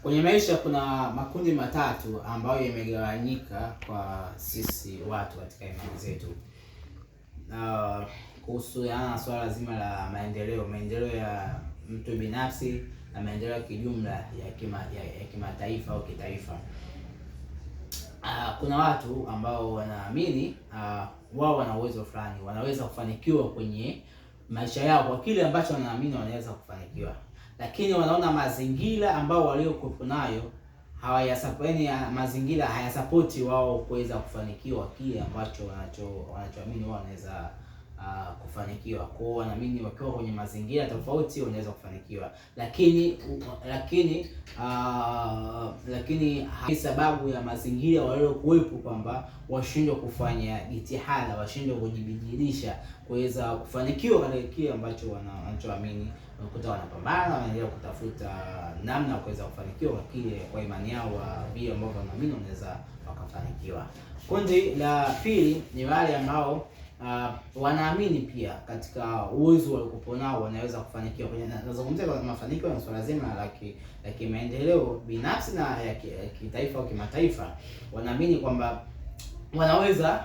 Kwenye maisha kuna makundi matatu ambayo yamegawanyika kwa sisi watu katika imani zetu. Kuhusiana na swala zima la maendeleo, maendeleo ya mtu binafsi na maendeleo ya kijumla ya kimataifa au kitaifa. Kuna watu ambao wanaamini wao wana uwezo fulani, wanaweza kufanikiwa kwenye maisha yao kwa kile ambacho wanaamini wanaweza kufanikiwa, lakini wanaona mazingira ambao waliokuwepo nayo hawayasapoti, mazingira hayasapoti wao kuweza kufanikiwa kile ambacho wanachoamini wao wanaweza kufanikiwa. Kwa hiyo wanaamini wakiwa kwenye mazingira tofauti wanaweza kufanikiwa, lakini sababu ya mazingira waliokuwepo kwamba washindwe kufanya jitihada, washindwe kujibidilisha kuweza kufanikiwa katika kile ambacho wanachoamini. Unakuta wanapambana, wanaendelea kutafuta namna ya kuweza kufanikiwa kwa kile, kwa imani yao vile ambavyo wanaamini wanaweza wakafanikiwa. Kundi la pili ni wale ambao wanaamini pia katika uwezo waliokuwa nao wanaweza kufanikiwa. Kwenye nazungumzia kwa mafanikio na swala zima la kimaendeleo binafsi na ya kitaifa au kimataifa. Wanaamini kwamba wanaweza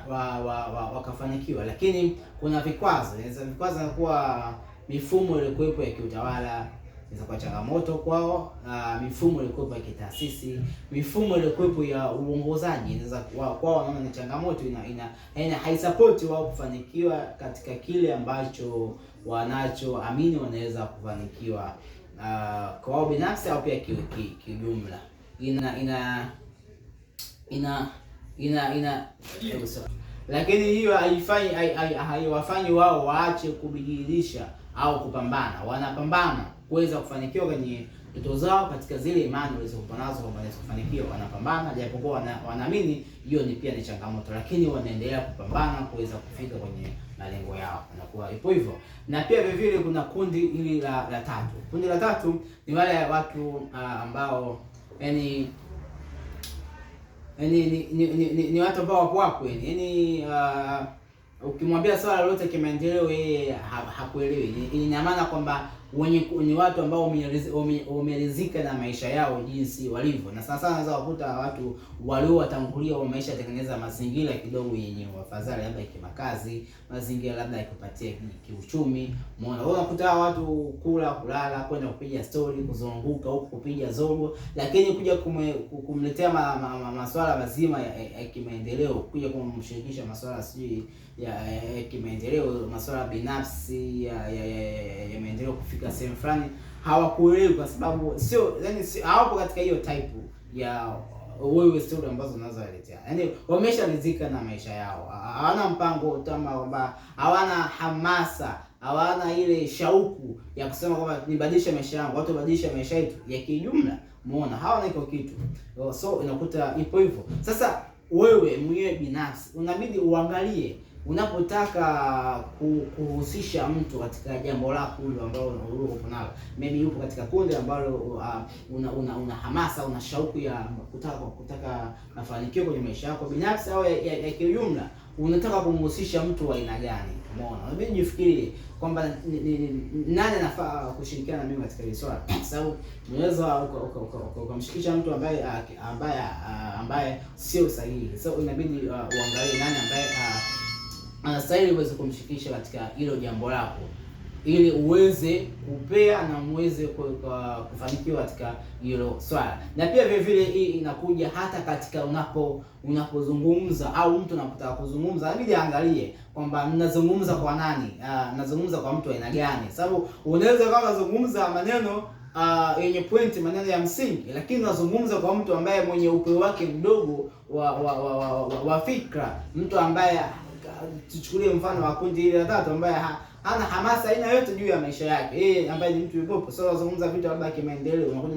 wakafanikiwa, lakini kuna vikwazo. Vikwazo inakuwa mifumo iliyokuwepo ya kiutawala inaweza kuwa changamoto kwao. Mifumo iliyokuwepo ya kitaasisi, mifumo iliyokuwepo ya uongozaji inaweza kwao wanaona ni changamoto, ina haisapoti wao kufanikiwa katika kile ambacho wanachoamini wanaweza kufanikiwa kwa wao binafsi au pia kijumla. Ina ina ina ina ina lakini hiyo haiwafanyi wao waache kubidilisha au kupambana. Wanapambana kuweza kufanikiwa kwenye ndoto zao, katika zile imani walizokuwa nazo kwamba wanaweza kufanikiwa, wanapambana japokuwa wanaamini hiyo ni pia ni changamoto, lakini wanaendelea kupambana kuweza kufika kwenye malengo yao, inakuwa ipo hivyo. Na pia vile vile kuna kundi hili la tatu. Kundi la tatu ni wale watu ambao yani ni watu ambao wapo yani ukimwambia swala lolote kimaendeleo yeye hakuelewi. Ina maana kwamba ni watu ambao wameridhika na maisha yao jinsi walivyo, na sana sana unaweza kukuta watu waliowatangulia wameshatengeneza mazingira kidogo yenye wafadhali, labda kimakazi, mazingira labda yakupatia kiuchumi. Umeona, wewe unakuta watu kula, kulala, kwenda kupiga story, kuzunguka huko, kupiga zogo, lakini kuja kumletea masuala mazima ya kimaendeleo, kuja kumshirikisha masuala sijui ya kimaendeleo, masuala binafsi ya maendeleo kufika sehemu fulani, hawakuelewi kwa sababu sio, yani hawapo katika hiyo type ya wewe story ambazo unazowaletea. Yaani wamesharidhika na maisha yao, hawana mpango kama kwamba hawana hamasa, hawana ile shauku ya kusema kwamba nibadilishe maisha yangu, watu wabadilishe maisha yetu ya kijumla. Muona hawana iko kitu, so unakuta ipo hivyo. Sasa wewe mwenyewe binafsi unabidi uangalie unapotaka kuhusisha mtu katika jambo lako hilo ambalo uko nalo, maybe yupo katika kundi ambalo una hamasa, una shauku ya kutaka mafanikio kwenye maisha yako binafsi au ya kiujumla, unataka kumhusisha mtu wa aina gani? Umeona, unabidi ujifikirie kwamba nani anafaa kushirikiana na mimi katika hili swala, kwa sababu unaweza ukamshikisha mtu ambaye sio sahihi. So inabidi uangalie nani ambaye anastahili uweze kumshirikisha katika hilo jambo lako, ili uweze kupea na muweze kufanikiwa katika hilo swala. Na pia vile vile hii inakuja hata katika unapozungumza au mtu anapotaka kuzungumza, inabidi aangalie kwamba mnazungumza kwa nani, nazungumza kwa mtu aina gani, sababu unaweza kama unazungumza maneno yenye pointi, maneno ya msingi, lakini unazungumza kwa mtu ambaye mwenye upeo wake mdogo wa fikra, mtu ambaye, tuchukulie mfano wa kundi hili la tatu, ambaye hana hamasa aina yote juu ya maisha yake, yeye ambaye ni mtu yupo. So unazungumza vitu labda kimaendeleo, unakuja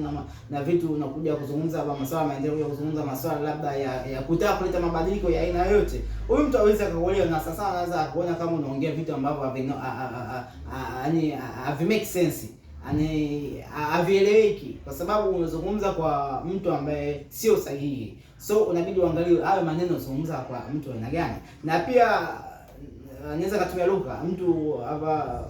na vitu unakuja kuzungumza kwa masuala ya maendeleo, kuzungumza masuala labda ya kutaka kuleta mabadiliko ya aina yote, huyu mtu hawezi akakuelewa, na sasa anaweza kuona kama unaongea vitu ambavyo yaani havi make sense, yaani havieleweki, kwa sababu unazungumza kwa mtu ambaye sio sahihi. So unabidi uangalie hayo maneno unazungumza kwa mtu aina gani, na pia anaweza kutumia lugha mtu hapa.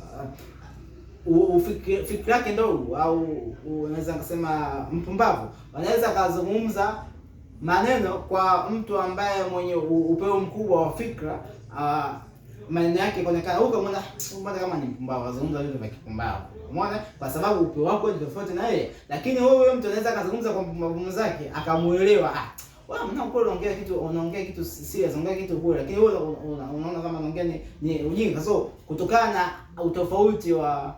Fikra yake ndogo au unaweza kusema mpumbavu, wanaweza kazungumza maneno kwa mtu ambaye mwenye upeo mkubwa wa fikra, maneno yake kuonekana huko, mbona mbona kama ni mpumbavu, azungumza vitu vya kipumbavu. Umeona? Kwa sababu upeo wako ni tofauti na yeye. Lakini huyo mtu anaweza akazungumza kwa mpumbavu zake akamuelewa, ah, wewe mna kweli unaongea kitu serious, unaongea kitu kweli, lakini wewe unaona kama unaongea ni ujinga. So kutokana na utofauti wa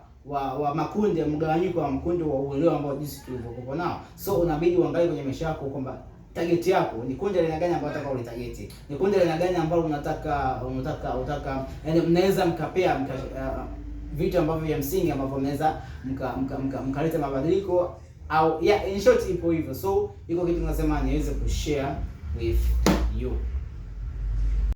makundi, mgawanyiko wa makundi wa uelewa ambao jinsi tulivyokuwa nao, so unabidi uangalie kwenye maisha yako kwamba target yako ni kundi la aina gani ambalo unataka ulitarget, ni kundi la aina gani ambalo unataka yani mnaweza mkapea vitu ambavyo vya msingi ambavyo mnaweza mkaleta mka mabadiliko au, yeah, in short ipo hivyo. So iko kitu nasema niweze kushare with you.